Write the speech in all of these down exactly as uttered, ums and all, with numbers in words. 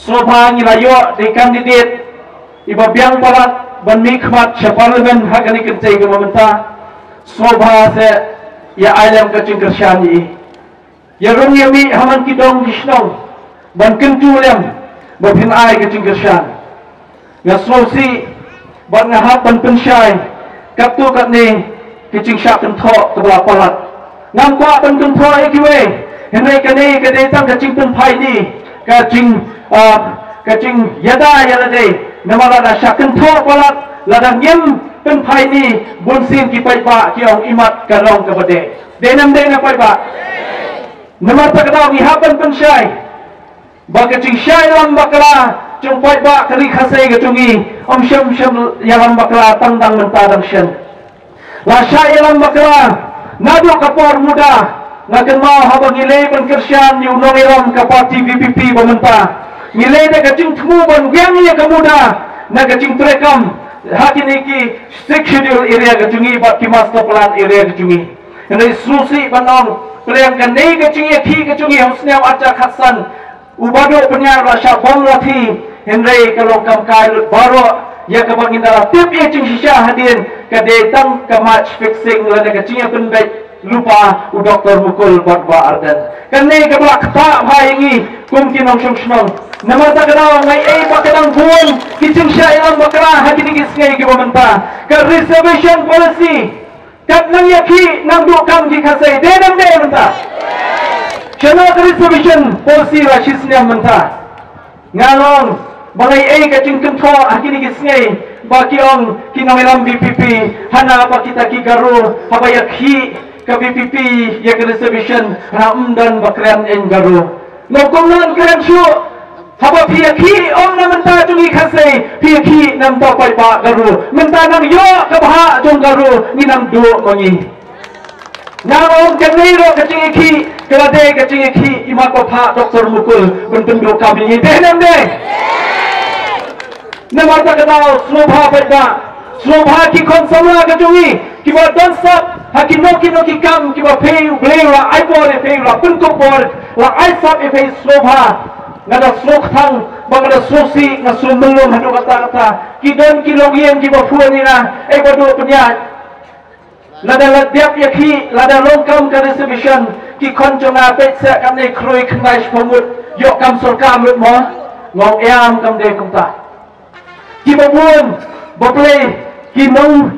Sngewbha ngi la ïoh dei candidate iba biang palat ban mihkhmat sha parliament ha kane ka kynthei kaba mynta. Sngewbha se ïa ai lem ka jingkyrshan ïa i. Ïa rung ïa mih ha man ki dong ki shnong ban kyntu lem ba phin ai ka jingkyrshan. Nga sngewsih bad nga hap ban pynshai katto katne ka jingshah kynthoh kaba la palat. Ngam kwah ban kynthoh ïa kiwei, hynrei kane ka dei tang ka jingpynphai ni, ka jing, ah, ka jingïada ïa lade. Namar lada shah kynthoh palat, lada ngim pynphai ni, bunsien ki paidbah ki ong imat ka long kaba dei. Dei nam dei na paidbah. Namar ta ka daw ngi hap ban pynshai ba ka jingshah ïalam bakla jong paidbah ka ri Khasi ka jong ngi, ym shym shym ïalam bakla tang dang mynta dang shen. La shah ïalam bakla naduh ka por muda. Nga kynmaw haba ngi leit ban kyrshan ïa u nongïalam ka party V P P ba mynta, ngi leit da ka jingthmu ban wiang ïa ka muda na ka jingtreikam ha kine ki Sixth Schedule area ka jong ngi bad ki master plan area ka jong ngi. Hynrei sngewsih ban ong, pyrshang kane ka jingïakhih ka jong ngi ha u snem arhajar khatsan, u Bah Duh Pynïar la shah bom lathi, hynrei ka long kam kai lut baroh ïa kaba ngin da la tip ïa jingshisha hadien, ka dei tang ka match fixing lane ka jingïapynbeit lypa u Doktor Mukul bad Bah Ardent. Kane kaba la ktah bha ïa ngi kum ki nongshong shnong. Namar ta ka daw nga ïeit ba ka dang bun ki jingshah ïalam bakla ha kine ki sngi kiba mynta. Ka reservation policy, kat nang ïakhih nang duh kam ki Khasi, dei nam dei mynta. Shano ka reservation policy la shi snem mynta. Nga long ba nga ïeit ka jingkynthoh ha kine ki sngi ba ki ong ki nongïalam V P P, hana ba kita ki Garo haba ïakhih ka V P P ïa ka reservation, hana ym don ba kren ïa Garo. Nongkum nang kren shuh. Haba phi ïakhih ym na bynta jong ngi Khasi, phi ïakhih na bynta paidbah Garo. Mynta nang ïoh ka bhah jong Garo, ngi nang duh ma ngi. Nga ong kane ruh ka jingïakhih ka la dei ka jingïakhih imat ba phah Doktor Mukul ban pynduh kam ïa ngi, dei ne ym dei? Namar ta ka daw sngewbha paidbah, sngewbha ki khun samla ka jong ngi kiba don sap ha kino kino ki kam kiba phi, U Blei u la ai bor ïa phi, u la pynkup bor, la ai sap ïa phi, sngewbha. Nga da sngewkthang bad nga da sngewsih, nga sngewmyllung haduh katta katta. Ki don ki longïing kiba phone ïa nga, eh Bah Duh Pynïar, lada la dep ïakhih, lada long kam ka reservation, ki khun jong nga peit seh katne khrui khyndai shiphew ngut ïoh kam sorkar lut mo? Nga ong ïam, kam dei kumta. Kiba bun ba Blei, ki nong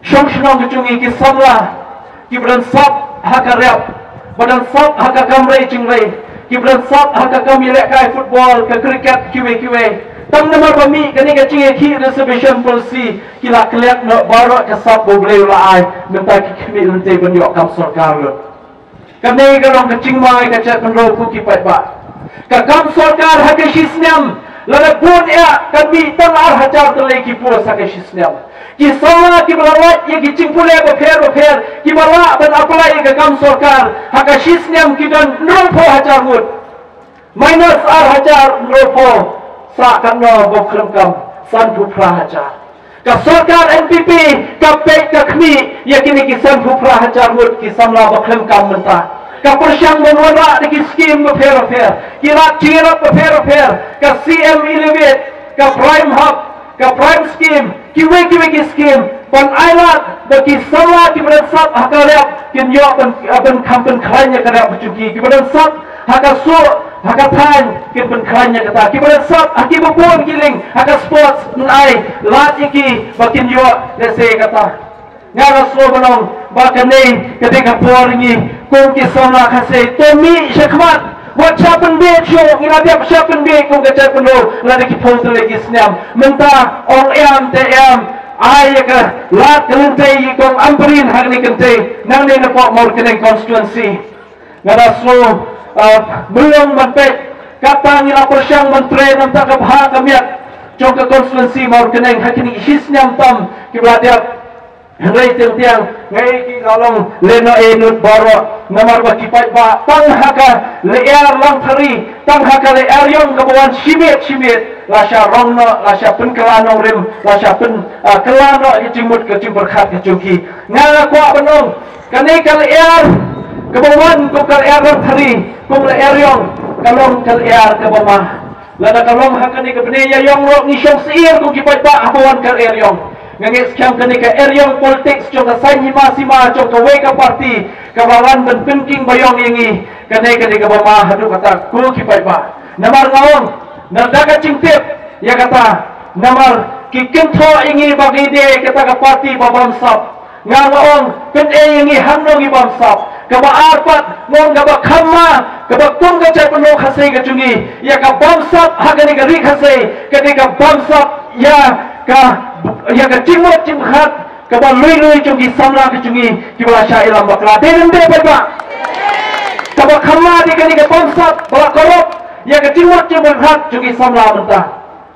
shong shnong ka jong ngi, ki samla kiba don sap ha ka rep, ba don sap ha ka kam rei jingrei, kiba don sap ha ka kam ïalehkai football, ka cricket, kiwei kiwei. Tang namar ba mih kane ka jingïakhih reservation policy, ki la klet noh baroh ka sap ba U Blei u la ai. Mynta ki khmih lynti ban ïoh kam sorkar lut. Kane ka long ka jingma ïa ka jaitbynriew ko ki paidbah. Ka kam sorkar ha ka shi snem, lada bun ïa ka mih tang ar hajar tylli ki post ha ka shi snem. Ki samla kiba la lait ïa ki jingpule bapher bapher kiba lah ban apply ïa ka kam sorkar ha ka shi snem ki don hynriewphew hajar ngut. Minus ar hajar hynriewphew, sah katno ba khlem kam? Sanphew phra hajar. Ka sorkar N P P ka peit ka khmih ïa kine ki sanphew phra hajar ngut ki samla ba khlem kam mynta. Ka pyrshang ban wanrah da ki skim bapher bapher, ki lad jingïarap bapher bapher, ka C M Elevate, ka Prime Hub, ka Prime Scheme, kiwei kiwei ki skim ban ai lad ba ki samla kiba don sap ha ka rep kin ïoh ban, ban kham pynkhlaiñ ïa ka rep ka jong ki, kiba don sap ha ka sur, ha ka thaiñ, kin pynkhlaiñ ïa kata, kiba don sap ha kiba bun ki lieng, ha ka sports, yn ai lad ïa ki ba kin ïoh lehse ïa kata. Nga ruh sngew ban ong ba kane ka dei ka por ngi kum ki samla Khasi to mih shakhmat. Wat shah pynbeit shuh, ngi la dep shah pynbeit kum ka jaitbynriew lada ki phew tylli ki snem. Mynta ong ïam te ïam, ai ïa ka lad ka lynti ïa i Kong Ampareen ha kane ka kynti, nangne na Mawryngkneng constituency. Nga da sngew, ah, mylong ban peit, kata ngi la pyrshang ban trei na bynta ka bha ka miat jong ka constituency Mawryngkneng ha kine ki shi snem tam kiba la dep. Hynrei teng teng ngi ki la long lehnohei lut baroh, namar ba ki paidbah tang ha ka lyer Langthari, tang ha ka lyer ïong kaba wan shimiet shimiet, la shah rong noh, la shah pynkylla nongrim, la shah pyn, ah, kylla noh ki jingmut ka jingpyrkhat ka jong ki. Nga kwah ban ong, kane ka lyer kaba wan kum ka lyer Langthari, kum lyer ïong, ka long ka lyer kaba ma. Lada ka long ha kane ka bnai ïa ïong ruh ngi shong syier kum ki paidbah haba wan ka eriong. Nga ngeit skhem kane ka eriong politics jong ka saiñ hima sima jong kawei ka parti kaba wan ban pynking ba ïong ïa ngi. Kane kane kaba ma haduh kata ko ki paidbah. Namar nga ong na da ka jingtip ïa kata namar ki kynthoh ïa ngi ba ngi dei kata ka parti ba bamsap. Nga nga ong pyneh ïa ngi hangno ngi bamsap. Kaba ar pat nga ong kaba kham ma kaba kum ka jaitbynriew Khasi ka jong ngi ïa ka bamsap ha kane ka ri Khasi kane ka bamsap ïa ka ïa ka jingmut jingpyrkhat kaba lui lui jong ki samla ka jong ngi kiba la shah ïalam bakla. Dei ne em dei paidbah? Kaba kham ma dei kane ka bamsap ba la korop ïa ka jingmut jingpyrkhat jong ki samla mynta.